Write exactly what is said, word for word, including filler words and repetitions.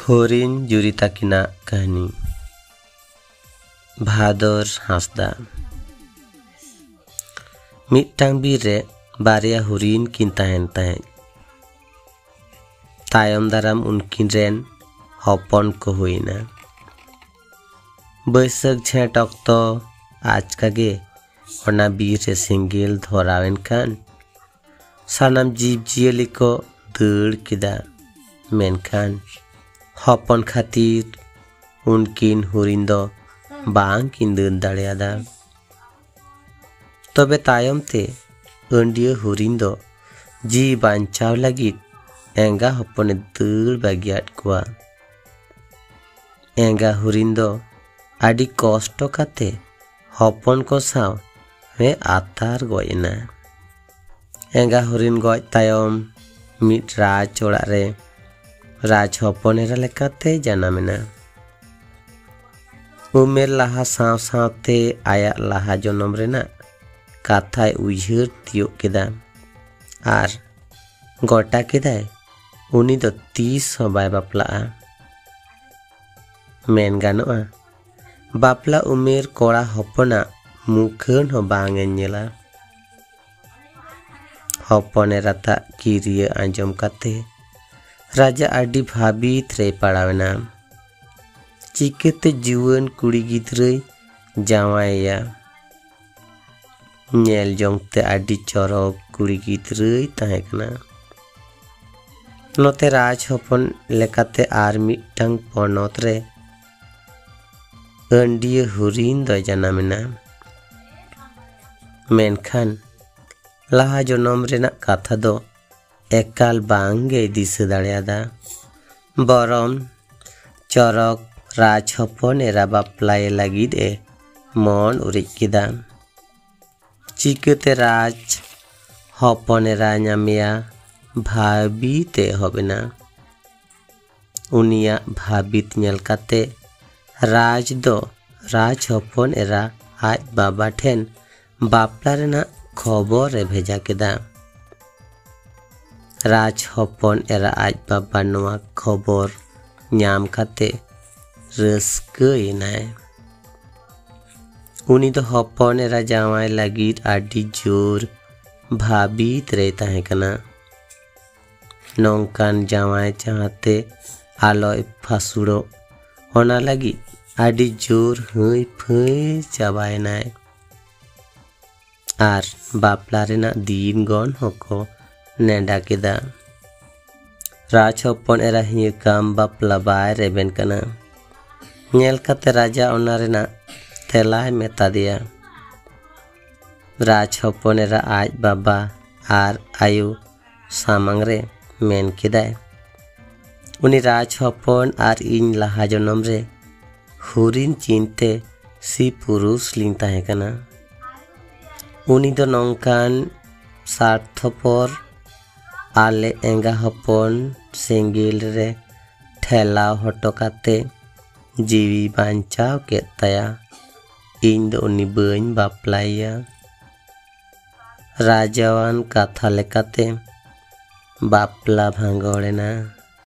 ᱦᱚᱨᱤᱱ ᱡᱩᱨᱤ ᱛᱟᱹᱠᱤᱱᱟᱜ ᱠᱟᱹᱦᱱᱤ᱾ ᱵᱷᱟᱫᱚᱨ ᱦᱟᱸᱥᱫᱟ᱾ ᱢᱤᱫᱴᱟᱝ ᱵᱤᱨ ᱨᱮ ᱵᱟᱨᱭᱟ ᱦᱚᱨᱤᱱ ᱠᱤᱱ ᱛᱟᱦᱮᱱ ᱛᱟᱦᱮᱸᱫ᱾ ᱛᱟᱭᱚᱢ ᱫᱟᱨᱟᱢ ᱩᱱᱠᱤᱱ ᱨᱮᱱ ᱦᱚᱯᱚᱱ ᱠᱚ ᱦᱩᱭᱱᱟ᱾ ᱵᱟᱹᱭᱥᱟᱹᱠᱷ ᱡᱷᱮᱸᱴ ᱚᱠᱛᱚ ᱟᱪᱠᱟ ᱜᱮ ᱚᱱᱟ ᱵᱤᱨ ᱨᱮ ᱥᱮᱸᱜᱮᱞ ᱫᱷᱚᱨᱟᱣ ᱮᱱ ᱠᱷᱟᱱ ᱥᱟᱱᱟᱢ ᱡᱤᱵᱽ ᱡᱤᱭᱟᱹᱞᱤ ᱠᱚ ᱫᱟᱹᱲ ᱠᱮᱫᱟ᱾ ᱢᱮᱱᱠᱷᱟᱱ ᱦᱚᱯᱚᱱ ᱠᱷᱟᱹᱛᱤᱨ ᱩᱱᱠᱤᱱ ᱦᱚᱨᱤᱱ ᱫᱚ ᱵᱟᱝ ᱠᱤᱱ ᱫᱟᱹᱲ ᱫᱟᱲᱮᱭᱟᱫᱟ᱾ ᱛᱚᱵᱮ ᱛᱟᱭᱚᱢ ᱛᱮ ᱟᱹᱱᱰᱤᱭᱟᱹ ᱦᱚᱨᱤᱱ ᱫᱚ ᱡᱤᱣᱤ ᱵᱟᱧᱪᱟᱣ ᱞᱟᱹᱜᱤᱫ ᱮᱸᱜᱟ ᱦᱚᱯᱚᱱᱮ ᱫᱟᱹᱲ ᱵᱟᱹᱜᱤᱭᱟᱫ ᱠᱚᱣᱟ᱾ ᱮᱸᱜᱟ ᱦᱚᱨᱤᱱ ᱫᱚ ᱟᱹᱰᱤ ᱠᱚᱥᱴᱚ ᱠᱟᱛᱮ ᱦᱚᱯᱚᱱ ᱠᱚ ᱥᱟᱶ ᱮ ᱟᱛᱟᱨ ᱜᱚᱡ ᱮᱱᱟ᱾ ᱮᱸᱜᱟ ᱦᱚᱨᱤᱱ ᱜᱚᱡ ᱛᱟᱭᱚᱢ ᱢᱤᱫ ᱨᱟᱡᱽ ᱚᱲᱟᱜ ᱨᱮ ᱨᱟᱡᱽ ᱦᱚᱯᱚᱱ ᱮᱨᱟ ᱞᱮᱠᱟᱛᱮ ᱡᱟᱱᱟᱢ ᱮᱱᱟ᱾ ᱩᱢᱮᱨ ᱞᱟᱦᱟ ᱥᱟᱶ ᱥᱟᱶᱛᱮ ᱟᱭᱟᱜ ᱞᱟᱦᱟ ᱡᱚᱱᱚᱢ ᱨᱮᱱᱟᱜ ᱠᱟᱛᱷᱟᱭ ᱩᱭᱦᱟᱹᱨ ᱛᱤᱭᱳᱜ ᱠᱮᱫᱟ ᱟᱨ ᱜᱚᱴᱟ ᱠᱮᱫᱟᱭ ᱩᱱᱤ ᱫᱚ ᱛᱤᱥ ᱦᱚᱸ ᱵᱟᱭ ᱵᱟᱯᱞᱟᱜᱼᱟ᱾ ᱢᱮᱱ ᱜᱟᱱᱚᱜᱼᱟ, ᱵᱟᱯᱞᱟ ᱩᱢᱮᱨ ᱠᱚᱲᱟ ᱦᱚᱯᱚᱱᱟᱜ ᱢᱩᱠᱷᱟᱹᱱ ᱦᱚᱸ ᱵᱟᱝ ᱮ ᱧᱮᱞᱟ᱾ ᱦᱚᱯᱚᱱ ᱮᱨᱟᱛᱟᱜ ᱠᱤᱨᱤᱭᱟᱹ ᱟᱸᱡᱚᱢ ᱠᱟᱛᱮ ᱨᱟᱡᱟ ᱟᱹᱰᱤ ᱵᱷᱟᱹᱵᱤᱛ ᱨᱮᱭ ᱯᱟᱲᱟᱣ ᱮᱱᱟ᱾ ᱪᱤᱠᱟᱹᱛᱮ ᱡᱩᱣᱟᱹᱱ ᱠᱩᱲᱤ ᱜᱤᱫᱽᱨᱟᱹᱭ ᱡᱟᱶᱟᱭᱮᱭᱟ? ᱧᱮᱞ ᱡᱚᱝ ᱛᱮ ᱟᱹᱰᱤ ᱪᱚᱨᱚᱠ ᱠᱩᱲᱤ ᱜᱤᱫᱽᱨᱟᱹᱭ ᱛᱟᱦᱮᱸ ᱠᱟᱱᱟ᱾ ᱱᱚᱛᱮ ᱨᱟᱡᱽ ᱦᱚᱯᱚᱱ ᱞᱮᱠᱟᱛᱮ ᱟᱨ ᱢᱤᱫᱴᱟᱝ ᱯᱚᱱᱚᱛ ᱨᱮ ᱟᱹᱱᱰᱤᱭᱟᱹ ᱦᱚᱨᱤᱱ ᱫᱚᱭ ᱡᱟᱱᱟᱢ ᱮᱱᱟ᱾ ᱢᱮᱱᱠᱷᱟᱱ ᱞᱟᱦᱟ ᱡᱚᱱᱚᱢ ᱨᱮᱱᱟᱜ ᱠᱟᱛᱷᱟ ᱫᱚ ᱮᱠᱟᱞ ᱵᱟᱝ ᱜᱮᱭ ᱫᱤᱥᱟᱹ ᱫᱟᱲᱮᱭᱟᱫᱟ᱾ ᱵᱚᱨᱚᱝ ᱪᱚᱨᱚᱠ ᱨᱟᱡᱽ ᱦᱚᱯᱚᱱ ᱮᱨᱟ ᱵᱟᱯᱞᱟᱭᱮ ᱞᱟᱹᱜᱤᱫ ᱮ ᱢᱚᱱ ᱩᱨᱤᱡ ᱠᱮᱫᱟ᱾ ᱪᱤᱠᱟᱹᱛᱮ ᱨᱟᱡᱽ ᱦᱚᱯᱚᱱ ᱮᱨᱟ ᱧᱟᱢᱮᱭᱟ ᱵᱷᱟᱹᱵᱤᱛ ᱮ ᱮᱦᱚᱵ ᱮᱱᱟ᱾ ᱩᱱᱤᱭᱟᱜ ᱵᱷᱟᱹᱵᱤᱛ ᱧᱮᱞ ᱠᱟᱛᱮ ᱨᱟᱡᱽ ᱫᱚ ᱨᱟᱡᱽ ᱦᱚᱯᱚᱱ ᱮᱨᱟ ᱟᱡ ᱵᱟᱵᱟ ᱴᱷᱮᱱ ᱵᱟᱯᱞᱟ ᱨᱮᱱᱟᱜ ᱠᱷᱚᱵᱚᱨ ᱮ ᱵᱷᱮᱡᱟ ᱠᱮᱫᱟ᱾ ᱨᱟᱡᱽ ᱦᱚᱯᱚᱱ ᱮᱨᱟ ᱟᱡ ᱵᱟᱵᱟ ᱱᱚᱣᱟ ᱠᱷᱚᱵᱚᱨ ᱧᱟᱢ ᱠᱟᱛᱮ ᱨᱟᱹᱥᱠᱟᱹᱭᱮᱱᱟᱭ᱾ ᱩᱱᱤ ᱫᱚ ᱦᱚᱯᱚᱱ ᱮᱨᱟ ᱡᱟᱶᱟᱭ ᱞᱟᱹᱜᱤᱫ ᱟᱹᱰᱤ ᱡᱳᱨ ᱵᱷᱟᱹᱵᱤᱛ ᱨᱮᱭ ᱛᱟᱦᱮᱸ ᱠᱟᱱᱟ᱾ ᱱᱚᱝᱠᱟᱱ ᱡᱟᱶᱟᱭ ᱡᱟᱦᱟᱸᱛᱮ ᱟᱞᱚᱭ ᱯᱷᱟᱹᱥᱩᱲᱚᱜ, ᱚᱱᱟ ᱞᱟᱹᱜᱤᱫ ᱟᱹᱰᱤ ᱡᱳᱨ ᱦᱟᱺᱭ ᱯᱷᱟᱺᱭ ᱪᱟᱵᱟᱭᱮᱱᱟᱭ᱾ ᱟᱨ ᱵᱟᱯᱞᱟ ᱨᱮᱱᱟᱜ ᱫᱤᱱ ᱜᱚᱱ ᱦᱚᱸᱠᱚ ᱱᱮᱰᱟ ᱠᱮᱫᱟ᱾ ᱨᱟᱡᱽ ᱦᱚᱯᱚᱱ ᱮᱨᱟ ᱦᱤᱭᱟᱹ ᱠᱟᱢ ᱵᱟᱯᱞᱟ ᱵᱟᱭ ᱨᱮᱵᱮᱱ ᱠᱟᱱᱟ᱾ ᱧᱮᱞ ᱠᱟᱛᱮ ᱨᱟᱡᱟ ᱚᱱᱟ ᱨᱮᱱᱟᱜ ᱛᱮᱞᱟᱭ ᱢᱮᱛᱟ ᱫᱮᱭᱟ᱾ ᱨᱟᱡᱽ ᱦᱚᱯᱚᱱ ᱮᱨᱟ ᱟᱡ ᱵᱟᱵᱟ ᱟᱨ ᱟᱭᱳ ᱥᱟᱢᱟᱝ ᱨᱮ ᱢᱮᱱ ᱠᱮᱫᱟᱭ, ᱩᱱᱤ ᱨᱟᱡᱽ ᱦᱚᱯᱚᱱ ᱟᱨ ᱤᱧ ᱞᱟᱦᱟ ᱡᱚᱱᱚᱢ ᱨᱮ ᱦᱩᱨᱤᱱ ᱪᱤᱱᱛᱮ ᱥᱤ ᱯᱩᱨᱩᱥ ᱞᱤᱧ ᱛᱟᱦᱮᱸ ᱠᱟᱱᱟ᱾ ᱩᱱᱤ ᱫᱚ ᱱᱚᱝᱠᱟᱱ ᱥᱟᱨᱛᱷᱚᱯᱚᱨ ᱟᱞᱮ ᱮᱸᱜᱟ ᱦᱚᱯᱚᱱ ᱥᱮᱸᱜᱮᱞ ᱨᱮ ᱴᱷᱮᱞᱟᱣ ᱦᱚᱴᱚ ᱠᱟᱛᱮ ᱡᱤᱣᱤ ᱵᱟᱧᱪᱟᱣ ᱠᱮᱫ ᱛᱟᱭᱟ᱾ ᱤᱧ ᱫᱚ ᱩᱱᱤ ᱵᱟᱹᱧ ᱵᱟᱯᱞᱟᱭᱮᱭᱟ᱾ ᱨᱟᱡᱟᱣᱟᱱ ᱠᱟᱛᱷᱟ ᱞᱮᱠᱟᱛᱮ ᱵᱟᱯᱞᱟ ᱵᱷᱟᱸᱜᱚᱲ ᱮᱱᱟ᱾